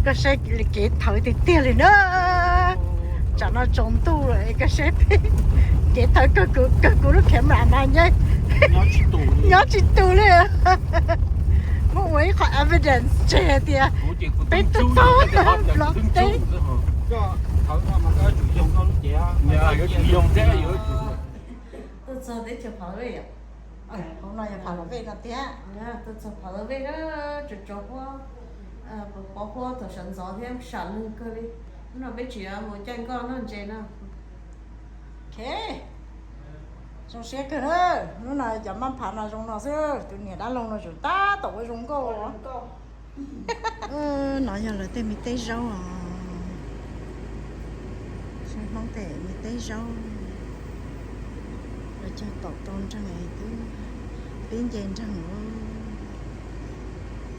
Koj saib kev thawv tiag tiag li na. Tsam no tsaus ntuj lawm koj saib peb. Kev thawv kawg kuv, kawg kuv lub camera mas nyob tsis tus li. Muab ua ib qho evidence tseg tias peb tuaj txog Nplog teb. Tuaj txog teb chaws Phav Laj Vej yom. Hauv no yog Phav Laj Vej no tiag. Tuaj txog Phav Laj Vej na, tsaus tsaus huab, pov huab thaum sawv ntxov thiab sam lwg kawg li. Hnub no peb tseem yuav mus caij nkoj noj ntses no. Ok, zoo siab kawg. Hnub no cov maj phav no zoo no xwb, tus niam dab laug no tseem tab tom ua zoo nkauj. No yog lawv tej me teb zaub os. Hmoob tej me teb zaub, lawv cog taum rau nreeg twb pib nce nreeg.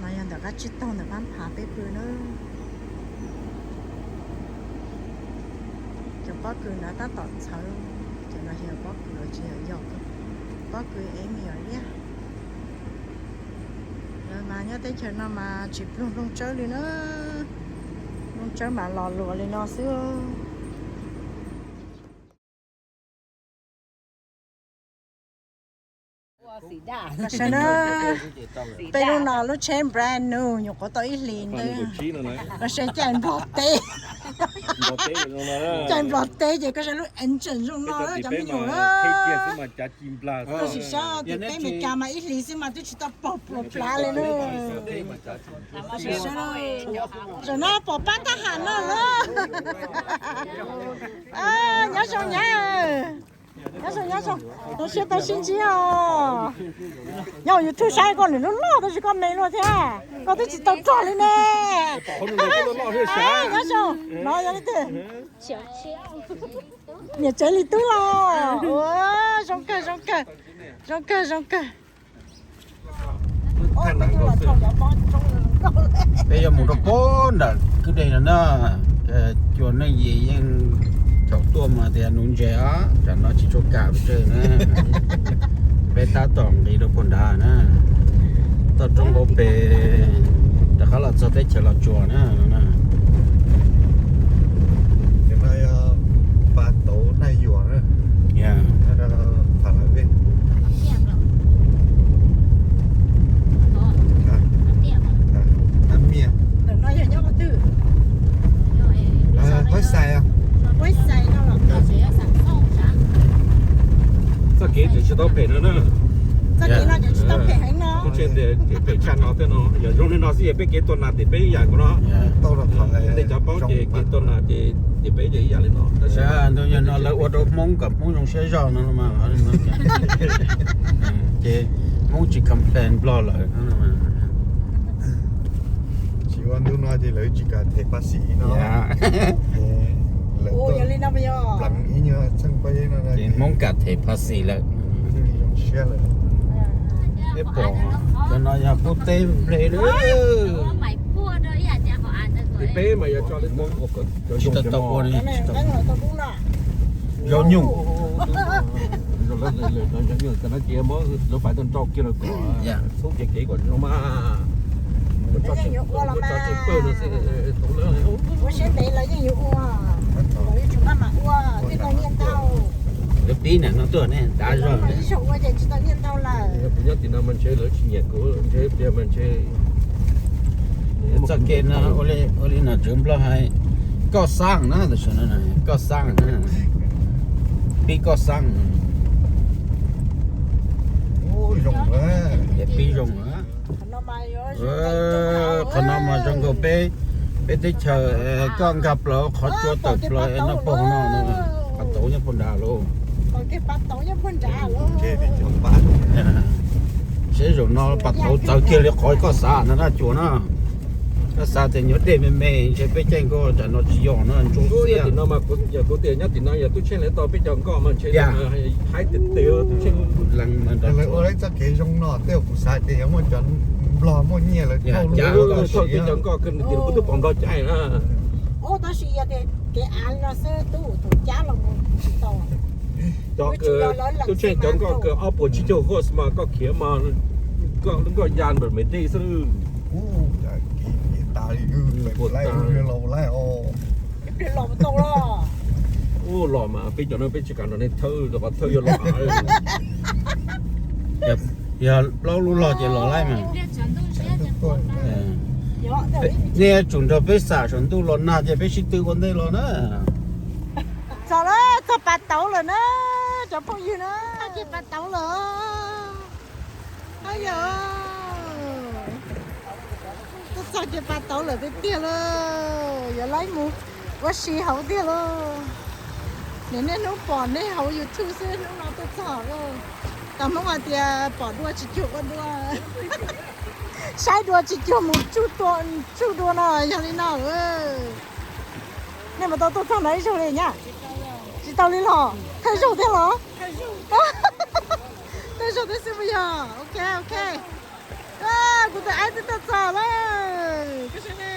No yog ntawm qab tsib taug ntawm qab phav peb pw na. Cov pob kws no tab tom ntxhawv, cov no yog pob kws los tsis yog yog, pob kws es me nyuam liab. Lawv mas nyob teb chaws no mas tsis pluag nplooj tsawb li na. Nplooj tsawb mas los luas li no xwb. Peb lub no lub tsheb brand new nyuam qhuav tau ib hlis ntawd. Koj saib caij Nplog teb, caij Nplog teb ces koj saib lub engine zoo no cov me nyuam. Koj sim saib tim peb Meskas mas ib hlis xwb mas twb tsis tau paug pluas plav li na. Zaum no pom pab tab ham no lawm. Nyob zoo nyab, nyob zoo, nyob zoo, zoo siab tau sib ntsib os. Nyob hauv YouTube saib koj lwm lub loj tab sis koj me luaj thiab, koj twb tsis tau rog li ne. Nyob zoo, no yog li twg? Niam tsev li tub los. Ua, zoo kawg, zoo kawg, zoo kawg, zoo kawg. Peb yuav mus rau pem nram kwj deg no na, cua neej yim yeej thaum tuaj mas tias nuv ntses os, tam no tsis tshua kam pes tsawg na. Peb tab tom nqis rau puag nrad na, toj roob hauv pes rov qab los txog teb chaws Los Tsuas na. Pas tauv Naj Yuam na. Naj Mias. Ntawm no yog nyob qhov twg? Puab Xais. Puab Xais no los. Txoj kev tseem tsis tau phem no na. Txoj kev no tseem tsis tau phem heev no. Phem tshaj no thiab no, yog zoo li no xwb ces peb kev tua nas tim peb ib yam nkaus no. Tej cov paub ces kev tua nas ces tim peb ces ib yam li no. Tab sis ntu no lawv ua rau Hmoob kom Hmoob zoo siab zog no mas. Ces Hmoob tsis complain Nplog lawm. Tsis ua ntu no ces lawv tsis kam them phas xis no. Ces Hmoob kam them phas xis lawm. Peb pom cov no yog pub teb nplej lawm. Tim peb mas yog tsis tau tau ua li, tsis tau. Zaub nyuj. Lawv fais tau nrau kiag lawm kom xub ces kev kom zoo mas. Ua siab ntev los yeej yuav ua, lawv tsis maj mam ua, twb tau nyiaj ntau. Lawv pib nam no tuaj ne, dav zog. Ib zaug ua ces tsis tau nyiaj ntau lawm. Nyob tim no mas ntshe lawv tsis nyiam kuv, ntshe tias mas ntshe txoj kev no ua li nom tswv Nplog hais, koj xab na, tam sim no koj xab na, pib koj xab. Pib zoo. Qhov no mas zoo nkaus peb, peb teb chaws, koj nkag plaws qhov tsua tawm plaws noj pog no, pas tauv nyob puag nrad lauj. Seb zaum no pas tauv txawv kiag li qhov koj xav no na, cua na. Koj xav tias nyuag dej me me ntshe peb caij nkoj tam no tsis yog no, ntsuab xiab. Kuv tias nyob tim no yog tub tshej lawv tau peb cov nkoj mas ntshe haib tiag tiag tub tshej. Lawv ua txoj kev zoo no tej kuv xav tias yog muaj cov Nplog muaj nyiaj lawv thauj peb cov nkoj kawg tias kuv twb pom Nplog caij na. Tab sis yog tias kev av no xwb tub thaum cab los mus tsis tau. Cov tub tshej cov nkoj kawg ob puas tsib caug horse mas koj khiav mas koj nkoj ya npam me dej xwb. Ua los mas peb cov no peb tsis kam nrog nej thawb, rau qhov thawb yuav los av. Yog plaub lub log ces los laij mas. Nej yuav tsum nrog peb xam saum ntuj los nag ces peb sib tw ua ntej los na. Txog lawm, txog pas tauv lawm na, cov phooj ywg na, txog pas tauv lawm. Yog, tuaj txog ces pas tauv lawm tiag tiag lauj, yuav laib mus ua si hauv tiag lauj. Nim niaj hnub pom nej hauv YouTube xwb, hnub no tuaj txog lauj. Tau Hmoob hais tias pom dua tsis cuag ua dua, saib dua tsis cuag mus tsuj dua no, yog li no. Nej mas tau tuaj txog no ib zaug li nyab? Tsis tau li los thawj zaug thiab los? Thawj zaug thiab xwb puas yog? Ok, ok. Kuv tus aib twb tuaj txog lawm, koj saib ne.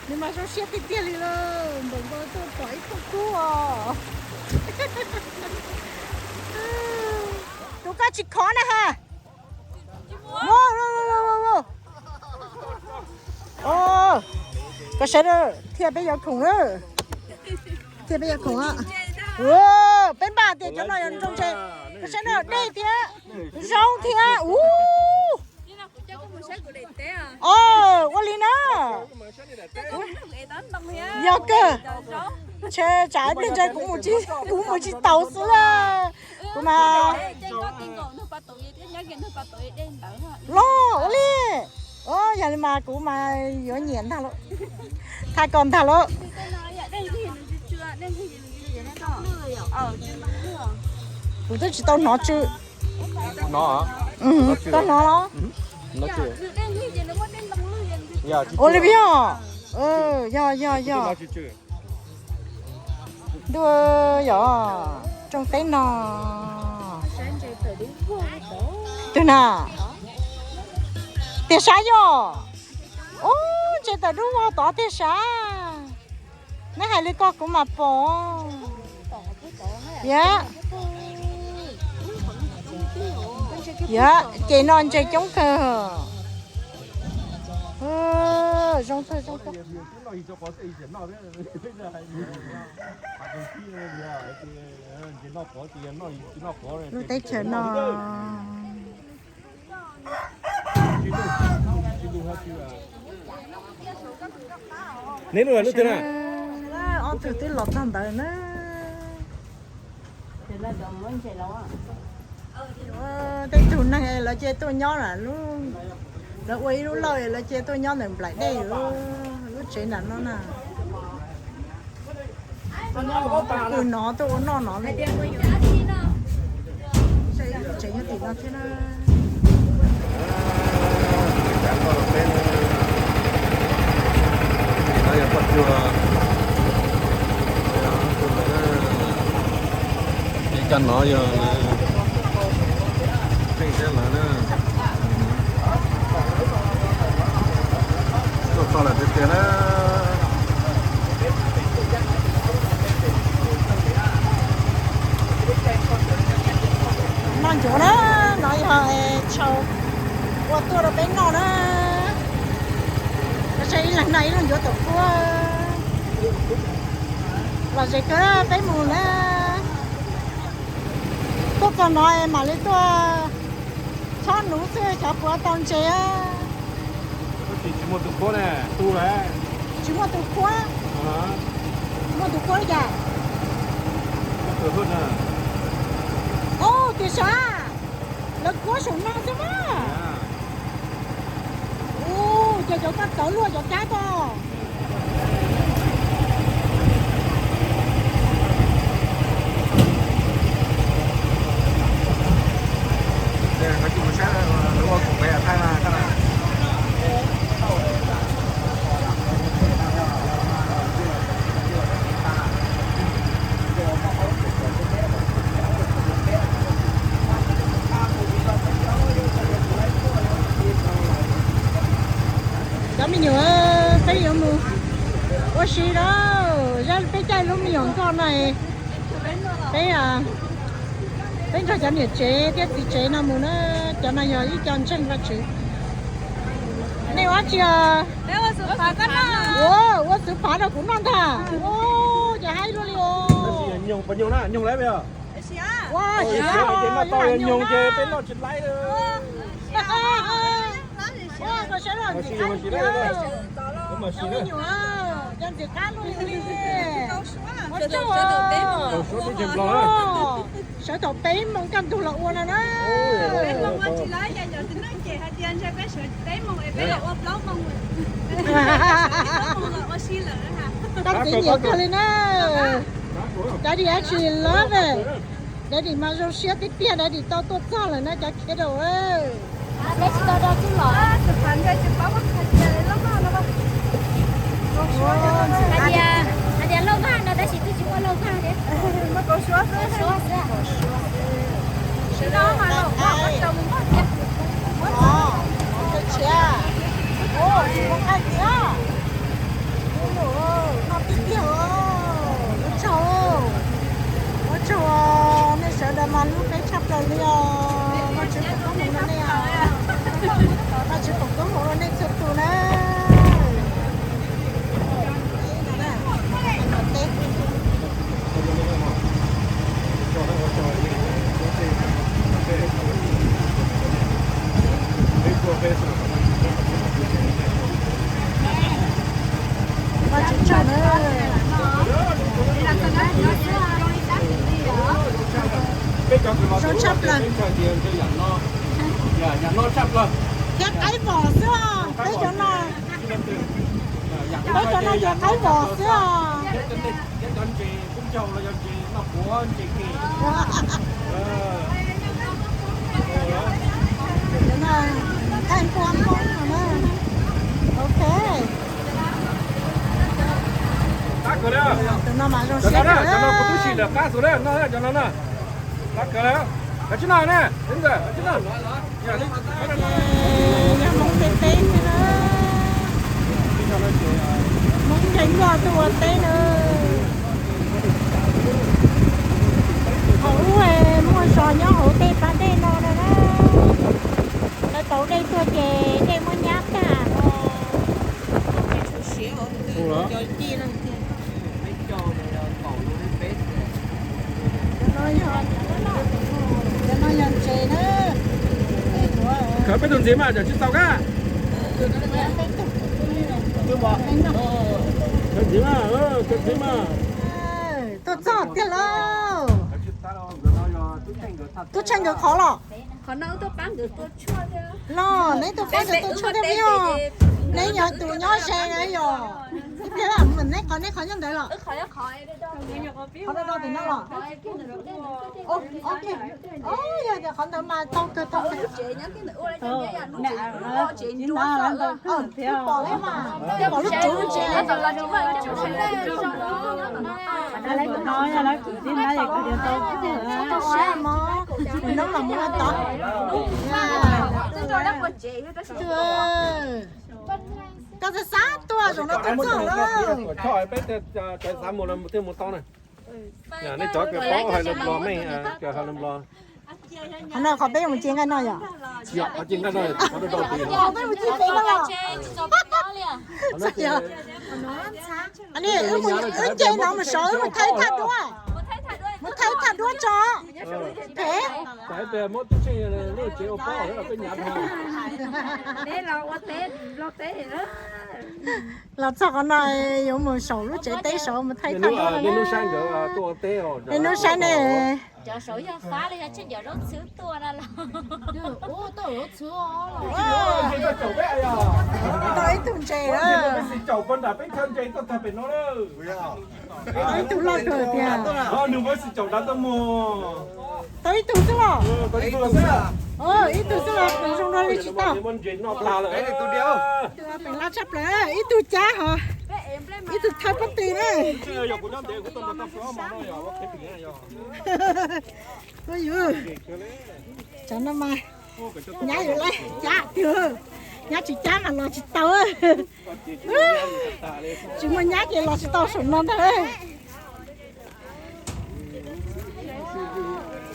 Nws mas zoo siab tiag tiag li lauj, npaum nkaus tuaj pom ib tug kub os. Tus koj tsis khov na ha. Koj saib, thiaj peb yuav khoom na. Thiaj peb yuav khoom. Peb npaj tias cov no yog nroo ntse. Koj saib no, dej thiab, zoo thiab. Ub, ua li na. Yog kawg. Ntshe tsam ib pliag ntshai kuv mus tsis, kuv mus tsis taus xwb. Kuv mas los ua li. Yog li mas kuv mas yuav nyiam ntag lauj. Thaij koj ntag lauj. Kuv twb tsis tau hnov tsw. Koj hnov los? Ua li yog. Yog, yog, yog. Ntuj, yog rooj teb no. Twg na? Tiag sav yog. Ub, ntses tawm dub vog tod tiag sav. Neb hais li ko kuv mam pom. Yog, yog, ces no ntses coob kawg. Zoo kawg, zoo kawg. Lub teb chaws no. Neb lub twg na? Ob tug twb los txog ntawd na. Tej tug neeg lawv cia tuaj nyob na, lawv ua ib lub lauj lawv cia tuaj nyob ntawm nplaim dej, lub tsev nram no na. Tuaj nyob los pw no, tuaj ua noj no li. Tsev nyob tim no thiab na. Ces cov no yog pheej thiab lawm na. Tuaj txog lawm tiag tiag na. Noj ncuav na, no yog chaw ua tuaj rau peb noj na. Koj saib ib leeg noj ib lub ncuav tom qub. Lom zem kawg, peb mus na. Tuaj txog no mam li tuaj chob nuv xwb xyov puas tau ntses. Tsis muaj tus qhuab ne, tu lawm. Tsis muaj tus qhuab. Muaj tus qhuab li cas? Ub, tias sav, lawv kuab saum no xwb mas. Ub, ces cov koj txawv luaj cov kab ko. Cov me nyuam, peb yuav mus ua si lawm, peb caij lub me nyuam nkoj no, peb, peb nrog cov niam tsev thiab txiv tsev no mus na, cov no yog ib co ntseeg Vajtswv. Nej ua dab tsi? Ua, ua xwb phav rau kuv noj ntag. Ua, cas haib luaj li os. Nyoog, nyoog na, nyoog lawm. Ua, nyoog ces peb noj tsis laib. Ua, koj saib los ntxim qab li tiag. Cov ntxim qab luaj li. Ua, sawv daws peb moos kaj ntug los ua no na. Koj txiv nyiam kawg li na. Daddy actually love it. Daddy mas zoo siab tiag tiag, Daddy tau tuaj txog lawm na cov kiddo. Peb tsis tau rau tub los. Hais tias, hais tias lauj vaj no tab sis twb tsis muaj lauj vaj thiab. Suab xwb. Sawv daws mas lauj vaj, tsau mus npog thiab. Ua tsaug, ua tsaug, nej sawv daws mas hlub peb tshaj plaws li os. Vajtswv foom koob hmoov rau nej, Vajtswv foom koob hmoov rau nej txhua tus na. Vajtswv tsaug na. Zoo tshaj plaws. Thiab qaib vos xwb os, peb cov no, peb cov no ces qaib vos xwb os. Thaij npua Hmoob no na. Ok. Tus no mas zoo siab kawg. Cov no kuv twb sim lawm, qab xwb na, no cov no na. Qab kawg. Kav tsij noj na, kav tsij noj. Yog Hmoob ntiaj teb xwb na. Hmoob ncaim nplog tuaj ua teb na. Hauv ub muaj zos nyob hauv tej pas dej no na. Lawv tauv dej tuaj ces dej muab nyab tag no. Cov no yog ntses na. Khaws peb tus ntxiv mas, cov tsis txaus kab. Khaws ntxiv mas, khaws ntxiv mas. Tuaj txog tiag lauj. Tub Tsheej nkawd qhov los? Qhov no wb tuaj pab nkawd tua tshuaj thiab. Los neb tuaj pab nkawd tua tshuaj thiab yog? Neb yog tus nyob ze na yog? Neb qhov, neb qhov nyob ntawd los? Qhov no rau tim no los? Yog tias qhov ntawd mas tau kawg tau kawg. Pom thiab mas, pom lub tsuv ntses. Lawv kwv tij na, lawv kwv tij na, mus tod. Koj xav xav tuaj zaum no tuaj txog lawm. Nej cov kws paub hais lus Nplog, nej kws hais lus Nplog. Qhov no qhov peb mus ci nqaij no yom? Qhov peb mus ci pem no los? Wb nce no mus saud wb mus thaij thaj duab. Mus thaij thaj duab tso. Phem. Los txog qhov no yuav mus saum lub tsev teb saud mus thaij thaj duab. Nej hnub saib ne. Cov saud yog fab li, yog tsheej cov zaub txhwb tuaj na los. Tau ib tug ntses. Tau ib tug loj kawg tiag. Tau ib tug xwb los? Ib tug xwb los, zoo dua li tsis tau. Pem laj tshaj plaws, ib tug cab hos, ib tug thawj pob tw na. Cov no mas nyab yuav lawm, cab tiag, nyab tsis cab mas los tsis tau. Tsis muaj nyab ces los tsis tau saum no ntag.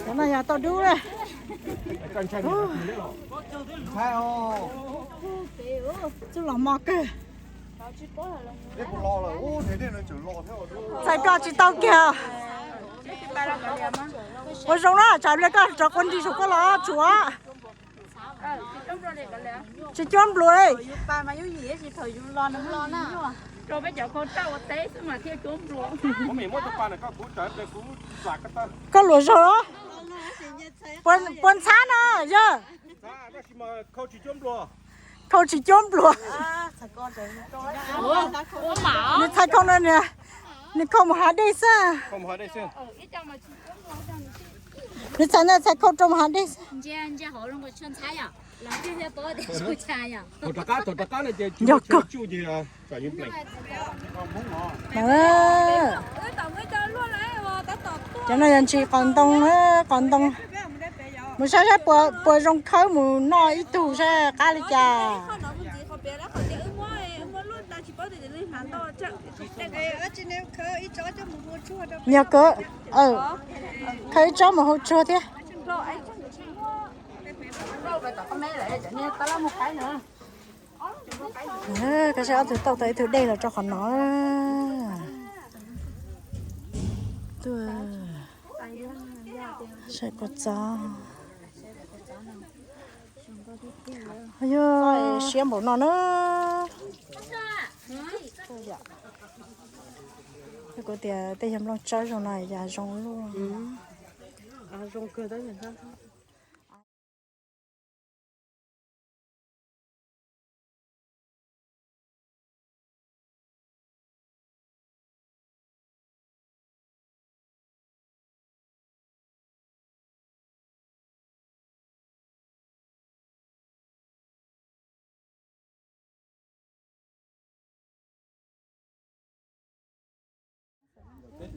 Cov no yog tau dub lawm. Txuj los mos kawg. Txhais koj tsis tau kiag. Ua zoo na, tsam pliag koj rov quas nrig saum koj los tshuav. Tsis cuab nplua li. Koj luam zog los? Puas ntxhab no yog? Khau tsis cuab nplua. Nws txhais khau no, nws khau mus hav dej xwb. Nws txhais ntawd txhais khau rau mus hav dej xwb. Yog kawg. Cov no yog ntsis qos ntoo, qos ntoo. Mus saib saib puas zoo khawb mus noj ib tug saib qab li cas. Yog kawg, khawb ib tsob mus hau tsuag thiab. Koj saib ob tug tauj tau ib tug dej los rau qhov no. Tuaj saib kua txob. Yog siab npaum no na. Kuv tias tej yog nplooj tsawb zoo no yam zoo luaj.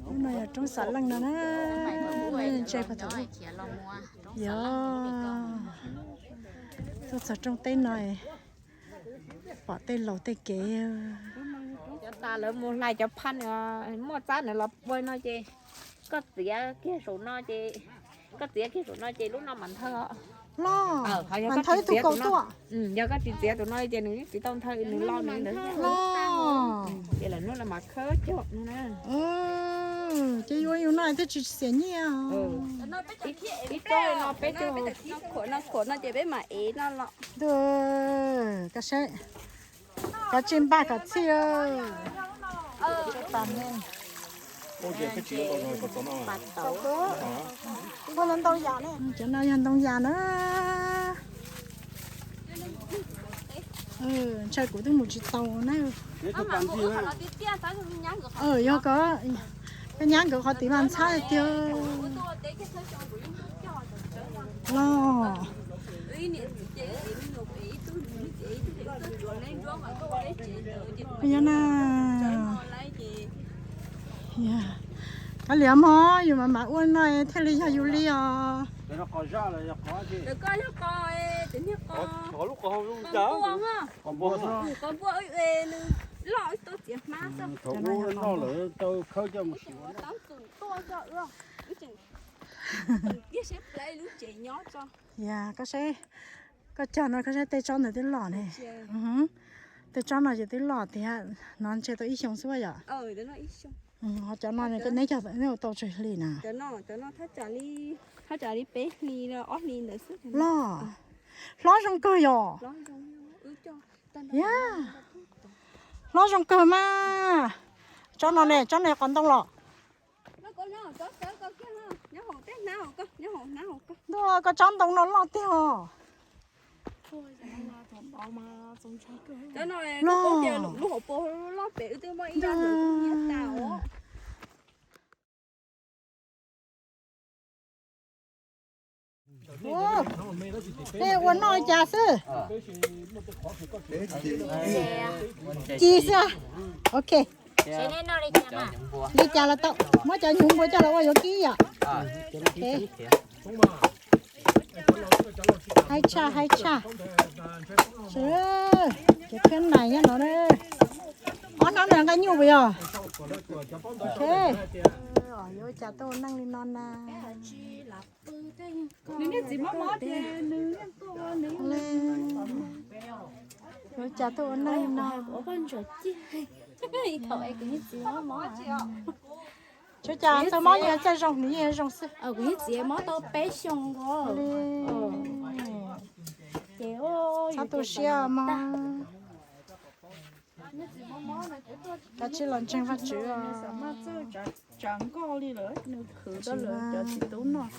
Lub no yog roob Xav Leej no na. Ntse pog thaum ub. Yog tuaj txog rooj teb no, pom tej laus tej kev. Cov tas lawv mus hlais cov phaj, muaj txab nws los ua no ces koj txiav kiag saum no ces, koj txiav kiag saum no ces lub no mam nthawv os. Los, mam nthawv ib tug kaus tuaj. Yog koj tsis txiav tus no ces nws tsis tau nthawv, nws loj nws ntawd. Los, ces lawv hnub no mas khawb cog no na. Ces yuav yus no thiaj tsis xiam nyiaj. Ib tsob no peb caug. Koj saib, koj tsij npaj kom txhij. Muaj ntau ntau yam ne. Cov no yog ntoo yas na. Ntshai kuv twb mus tsis tau na. Yog ko, koj nyab nkawd qhov tid mas ntxhab tiag. Los, yog na. Kav liam mog, yus mam mam ua no thiaj li yog yus li os. Yog, koj saib, koj cog no koj saib tej tsob ntawd twb loj ne. Tej tsob no ces twb loj tiag, no ntshe tau ib xyoo xwb yom. Ho cov no neb cog neb ua tau tsawg hli na? Loj, hlob zoo kawg yom. Yog, hlob zoo kawg mas. Tsob no ne, tsob no qos ntoo los? Ntuj, koj tsob ntoo no loj tiag os. Loj. Tej ua noj li cas xwb? Ci xwb. Ok. Li cas los tau, muab cov nyuv npua coj los ua yuav kib yom. Haib tshaj, haib tshaj. Ces thiab nais nyob no. Ob hnab no nqa nyuj puas yog? Ok. Yuav ua cas tuaj ua neej li no na? Nws niag txiv mob mob ces nws yeej tuaj ua nws. Ua cas tuaj ua neej no? Tsis ua cas, txawj mob yeej txawj zoo, nws yeej zoo xwb. Kuv niag txiv mob tau peb xyoos nkaus. Txhob tu siab mog. Kav tsij los ntseeg Vajtswv. Tsav nkoj li lawm, nws khwv rau lawv cov txiv tub noj,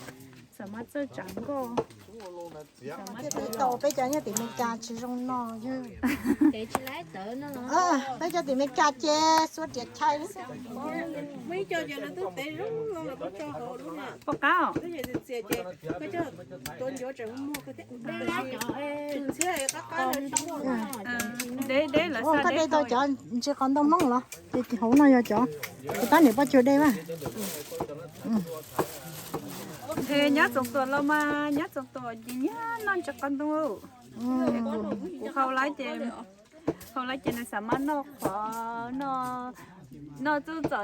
xam mas txawj tsav nkoj. Tau peb cov nyob tim Meskas tsis zoo noj yog. Peb cov tim Meskas ces xuab riam chai li xwb. Poj qab os. Deb deb lawm. Koj de tau cov ntsis qos ntoo Hmoob los ces hauv no yog cov, ces tab niam poj cuag de mas. Nyob Txoov Tuam los mas nyob Txoov Tuam ces nyiam noj ntsis qos ntoo. Kuv hau lawm ces, hau lawm ces nws xam mas noj qhuav, noj txuj txom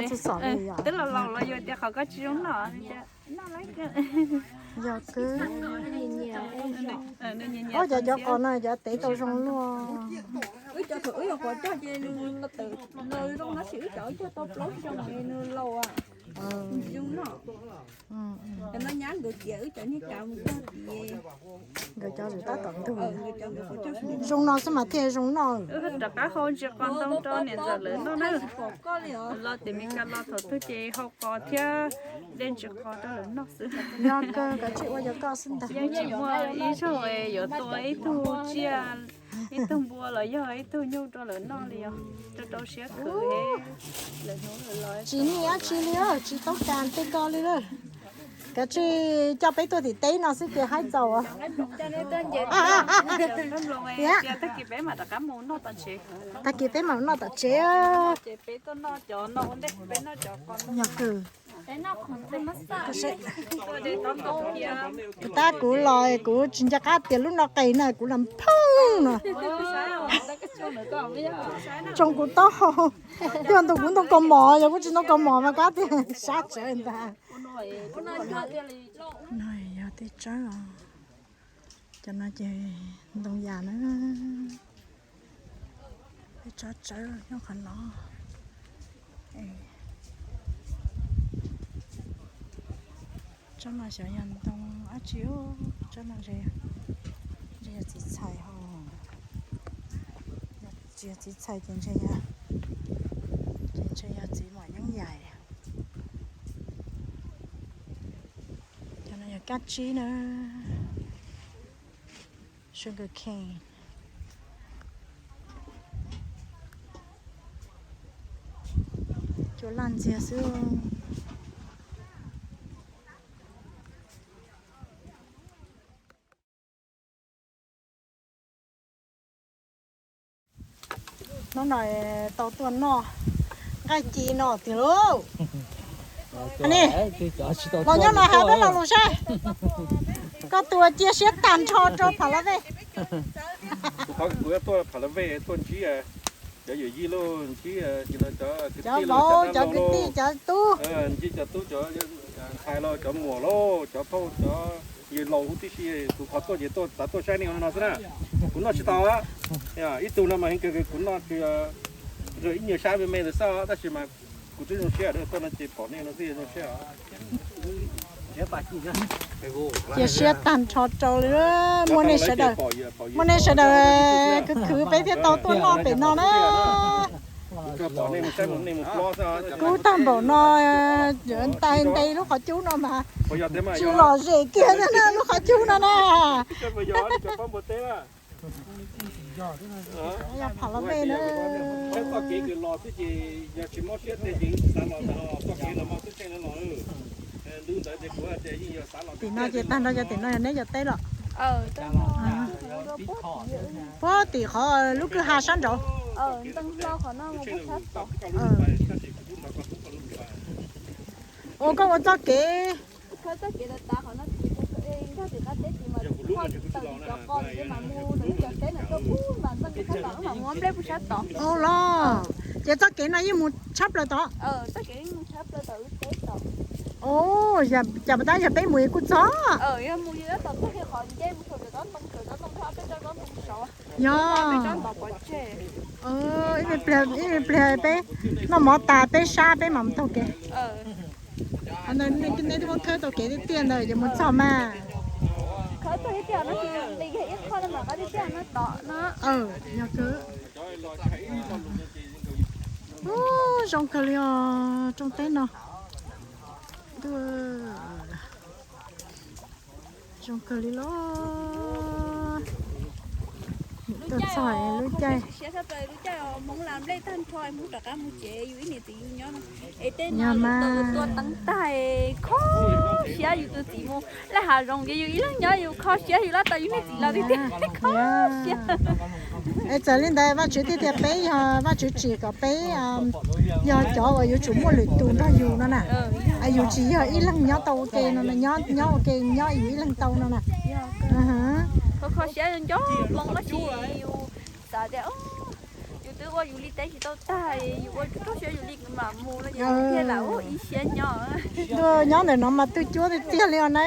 txuj txom li. Twb laus laus los yus tias qhov koj tsis zoo noj, noj lawm. Yog kawg. Ua cas cov qos no cov tev tau zoo luaj. Wb cov thaum wb yog qos cog ces nws tawm los zoo no, tab sis wb cov wb cog tau plaub xyoo es nws laus, nws tsis zoo noj. Cov no nyab nkawd tias wb cov niag kav mus cog tias nkawd cov tab tom ntug. Zoo no xwb mas thiaj zoo noj. Wb rov qab hau ntsis qos ntoo rau niam ntxawm lawv noj na. Los tim Meskas los thaum twg ces hau qos thiab de ntsis qos rau lawv noj xwb. Yog kawg, kav tsij ua yog koj xwb ntag. Yeej tsis muaj ib zaug yuav tua ib tug tsiaj, ib tug npua los yog ib tug nyuj rau lawv noj li os. Rau rau siab khwv. Tsis nij dab tsi li, tsis tau kas tej ko li lawm. Kav tsij coj peb tuaj tim teb no xwb ces haib txaus. Tag kis peb mam noj tom tsev. Yog kawg. Kuv tab kuv los kuv tsis nco qab tias lub no qis na, kuv los phooj no. Tsoo kuv taub hau. Yog ntu kuv ntoo kaus mom, yog kuv tsis ntoo kaus mom mas kuv tias sab tsawv ntag. No yog tej tsawb os. Cov no ces ntoo yas na. Tej tsawb tsawb nyob qhov no. Tsob no xyov yog ntoo dab tsi. Tsob no ntshe yog txiv txhais ho. Tsis yog txiv txhais ces ntshe yog, ces ntshe yog txiv mom yeeb yais. Cov no yog kab tsib na. Sugar cane. Cua laj ntxiag xwb. Hnub no tau tuaj noj nqaij ci no tiag lauj. Los nyob no hais peb lo lus saib. Koj tus cia siab tag nrho rau Phav Laj Vej. Tus qhov kuv tuaj Phav Laj Vej tuaj ntsib cov yawm yij lauj, ntsib cov vauv, cov kwv tij, cov tub, ntsib cov tub, cov ntxhais lauj, cov muam lauj, cov phauj, cov yawg laus huv tib si. Kuv qhov tuaj ces tuaj xav tuaj saib nej no xwb na. Kuv noj tsis tau. Ib tug no mas heev kawg, kuv noj ib nyuag sab me me ntawd xwb, tab sis mas kuv twb zoo siab, tuaj no ces pom nej no twb zoo siab. Cia siab tag nrho rau li. Muaj nej sawv daws, muaj nej sawv daws khwv khwv peb thiaj tau tuaj noj pem no na. Kub tag npaum no, ntais nte lub qhov cub no mas tsis lom zem kiag na lub qhov cub no na. Yog Phav Laj Vej na. Tim no ces tag nrho cov tim no yog neb cov teb los? Puag tim qhov lub kwj ha sab nraud. Ua koj ua txoj kev. Ua los, ces txoj kev no yeej mus tshab plaws tod. Cas puas tab yog peb mus kuj txog. Yog, ib pliag, ib pliag peb noj mov tas peb sab peb mam mus taug kev. Neb twb muab khawb tau kev tiag tiag ntawd ces mus txog mas. Yog kawg. Zoo kawg li os, rooj teb no. Zoo kawg li los. Tuaj txog lub caij. Yog mas. Tua teeb tag, kho siab yus tus txiv mus laj hav zoov ces yus ib leeg nyob yus kho siab yus laj tau yus niag txiv los tiag tiag, kho siab. Es txawm li ntawd Vajtswv thiaj tias peb yog Vajtswv tsim kom peb yog cov uas yuav tsum muaj lwm tus nrog yus no na. Yus tsis yog ib leeg nyob tau ua ke no, nyob ua ke nyob yus ib leeg tau no na. Kho siab nco moo tab sis yus xav tias yus twb ua yus li teb tsis tau tag, yus ua rau siab yus li mam mus no ces thiaj lam ua ib siab nyob. Nyob ntawm no mas twb cuab tiag tiag li os na.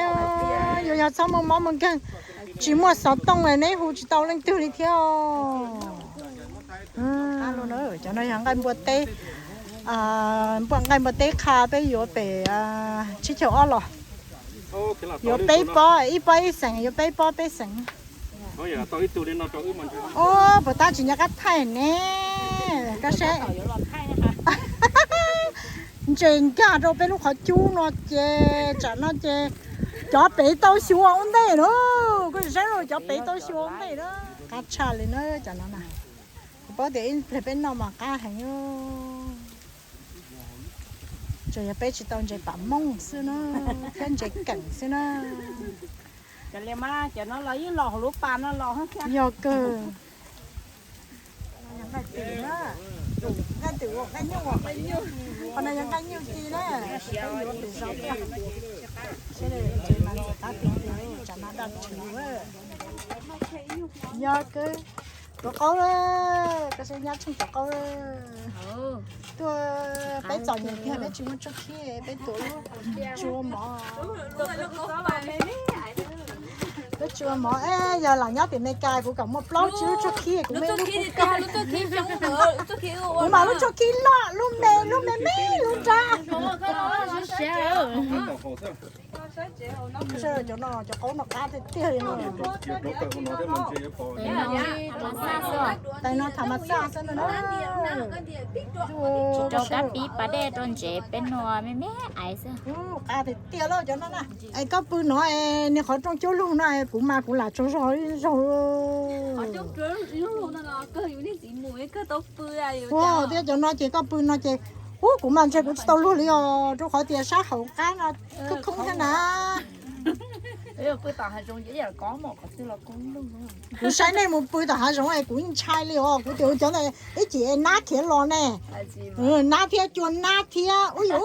Yus yog txhob muaj mob muaj nkeeg, tsis muaj xov tooj neb hu tsis tau leej twg li thiab. Cov no yog nqaij npua teb, nqaij npua teb qha peb yuav pem tsib caug ob los. Yuav peb pob, ib pob ib xees, yuav peb pob peb xees. Ub, puas tab tsis nco qab thaij ne? Koj seb. Ntses nkag rau peb lub qhov cub no ces tsam no ces cov pem tau xyuas ua ntej na. Koj saib cov pem tau xyuas ua ntej na. Qab tshaj li na cov no na. Kuv paub tias ib pliag peb noj mas qab heev. Tsuas yog peb tsis tau ntses pam mooj xwb na, thiab ntses keem xwb na. Cov li mas cov no los yeej los hauv lub pas no los thiab. Yog kawg. Nqaij twm na, nqaij twm ua nqaij nyuj, qhov no yog nqaij nyuj ci na. Peb yuav pem zos tiag. Seb ntses mas ntxim qab tiag tiag, tsam no daj rhwv. Yog kawg. Tuav qaub, koj seb Nyab Tsheej tuav qaub. Tuaj peb txom nyem kiag peb tsis muaj tshuaj khib, peb tuav lub tsua mov. Lub tsua mov, yog lam nyob tim Amelikas kuv kam muaj plaub tsib lub tshuaj khib, kuv muaj ib lub kub kab. Kuv mas lub tshuaj khib loj, lub me, lub me me, lub nrab. Cov no cov qaub no qab tiag tiag li no. Tais no tham mas xaj xwb no na. Tsis rau kab pib pas dej rau ntsev peb nua me me ais xwb. Qab tiag tiag lauj cov no na. Es koj pw no es niag qhov rooj cuab lug no es kuv mas kuv lam tsaug zog zaug. Ua thiab cov no ces koj pw no ces, ub, kuv mas ntshe kuv tsis tau luag li os, rau qhov tias sab hauv qab no khoob khoob thiab na. Kuv saib nej mus pw tom hav zoov es kuv ntshai li os, kuv tias cov ntawd ib chim nab khiav los ne. Nab thiab cua nab thiab, ub yuav.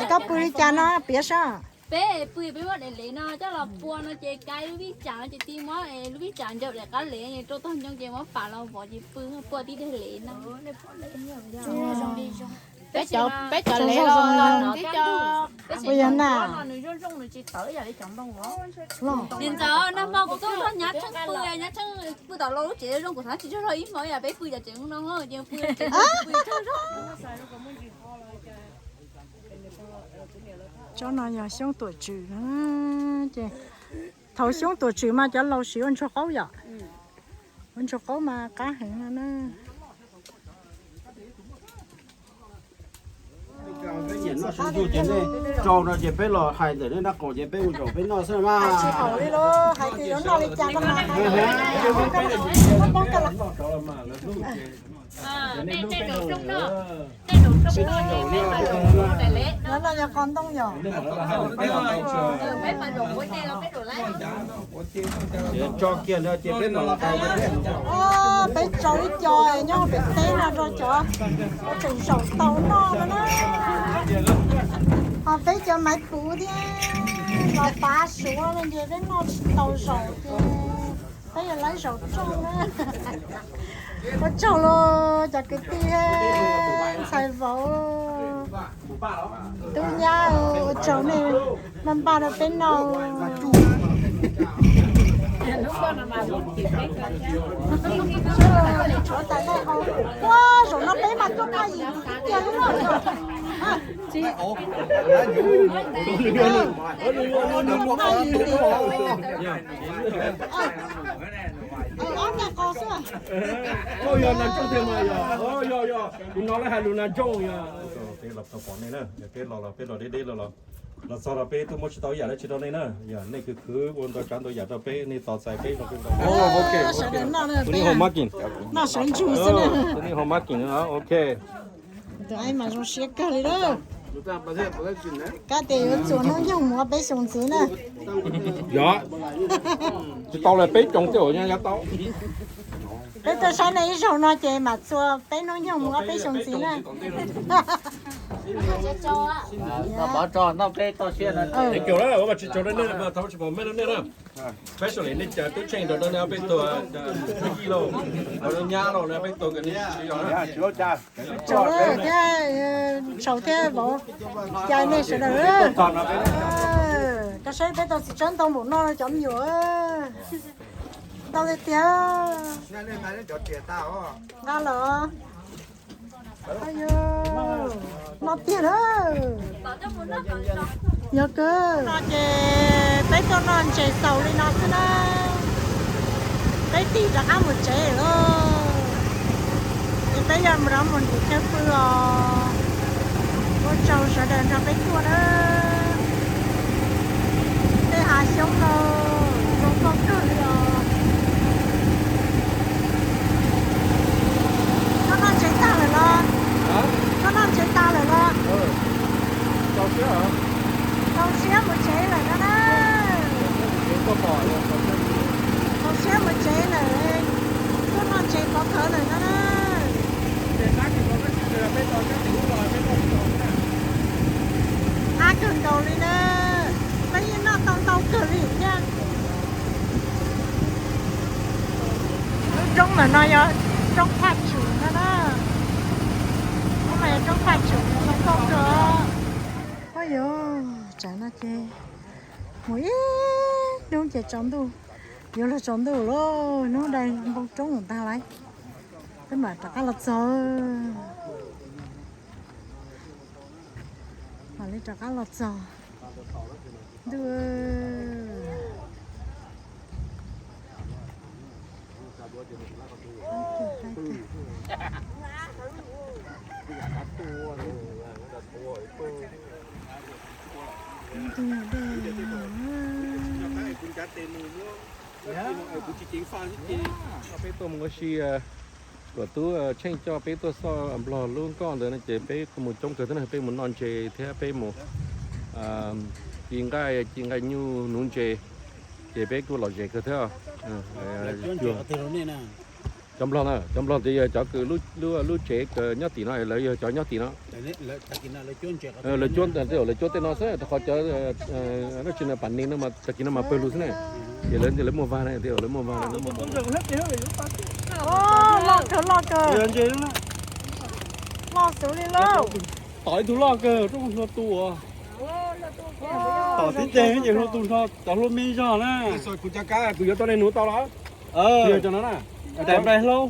Koj pw li cas no piav saib. Peb pw peb muab daim lev no coj los pua no ces kaw lub vij tsam no ces tib muab lub vij tsam ncaws daim qab lev rau tog ncoo ces muab pam los vov ces pw pua tib daim lev no. Peb cov lev los no, peb cov, peb cov na. Nws zoo zoo nws tsis tawv ib yam li cov ntoo os. Nim ntxawm nag hmo kuv tuaj nrog Nyab Tsheej pw, Nyab Tsheej pw tom lub tsev zoo, kuv xav tsis tsaug zog ib hmo ib yam peb pw cov tsev no ces pw tsaug zog. Tsob no yog xyoob tuam tswm na, ces thaum xyoob tuam tswm mas cov laus siv ua ntsuag qaub yom. Ua ntsuag qaub mas qab heev no na. Rau no ces peb los hais ntawm nej nraub qaum ces peb mus zaum peb noj xwb mas. Tsis haum li lauj, hais tias yuav noj li cas koj mas. Noj yog qos ntoo yom. Tso kiag ntawd ces peb mam los hais. Peb tso ib co nyob pem teb no rau cov tseem zaum tau noj no na. Ho peb cov maiv puv thiab los pav suav no ces peb noj tsis tau zaum ces peb yuav lawv zaum rooj na. Ua tsaug los cov kwv tij ntxhais vauv, tub nyab, ua tsaug nej npaj npaj rau peb noj. Ua zaum no peb mas tuaj paj yim tiag li. Ob tag qos xwb. Yog nas tsooj thiab mas yog, yog yog, kuv hnov lawv hais lus nas tsooj yog. Peb los tau pom nej na, yog peb los los peb los deb deb los los, los txog los peb tuaj muab tsis tau ib yam dab tsi rau nej na, yog nej khwv khwv ua ntau tsav ntau yam rau peb, nej tos txais peb zoo kawg nkaus. Sawv daws noj, noj sawv ntsug xwb na. Ok. Tus ai mas zoo siab kawg li lawm. Kab tias yuav txuas hnub nyoog mus ob peb xyoos ntxiv na. Yog, tsis tau li peb xyoos tej zaum nyob tau. Peb tuaj saib nej ib zaug no ces mam txuas peb hnub nyoog mus ob peb xyoos ntxiv na. Thank you na, ua mas tsis tsaug rau nej, thaum tsis pom mej rau nej na. Especially nej cov tub Tsheej rau nej ob peb tug, Yij lauj, nyab lauj, nej ob peb tug kws nej tsis yog na. Tsaug thiab, tsaug thiab vauv, cais nej sawv daws. Koj saib peb tau txiv tsawb ntau npaum no cov me nyuam. Ntau tiag tiag. Nqa los. Noj tiag na. Yog kawg. No ces peb tuaj noj ntses xaus li no xwb na. Peb tig rov qab mus tsev lawm. Ces peb yuav rov mus ntim chaw pw os. Ua tsaug sawv daws nrog peb tuaj na. Tej hav xyoob no zoo nkauj kawg li os. Koj noj ntses tag lawm los? Koj noj ntses tas lawm los? Txaus siab mus tsev lawm no na. Txaus siab mus tsev lawm. Tuaj noj ntses pov khawv lawm no na. Qab kawg nkaus li na. Peb yeej noj tau ntau kawg li thiab. Lub roob ntawm no yog roob Phaj Tswm no na. Roob no yog roob Phaj Tswm zoo nkauj kawg. Oj yog, tsam no ces mus ib hnub ces tsaus ntuj, yuav luag tsaus ntuj lawm, hnub dai npoo roob mus tag lawm, peb mam rov qab los txog. Mam li rov qab los txog. Ntuj. Peb tuaj mus ua si, kuv tub Tsheej coj peb tuaj xauj Nplog lub nkoj ntawd no ces peb kuj mus coob kawg thiab na, peb mus noj ntses thiab peb mus ci nqaij, ci nqaij nyuj nuv ntses, ces peb kuj lom zem kawg thiab. Cov Nplog na, cov Nplog ces yog cov kws lub tsev kws nyob tim no, lawv yog cov nyob tim no. Lawv cuab tej, lawv cuab tej no xwb, rau qhov cov dab tsi no pam ne no mas tag kis no mas pawg lug xwb na. Ces lawv muaj vag na, lawv muaj vag. Loj kawg, loj kawg. Loj xwb li lauj. Tom ib tug loj kawg, rooj hlua tu. Tom tib teg ces hlua tu nrho, cov hlua me zog na. Kuv cov kab kuv yuav tau nej nuv tau los? Yog cov no na. Daim nplai hlaub.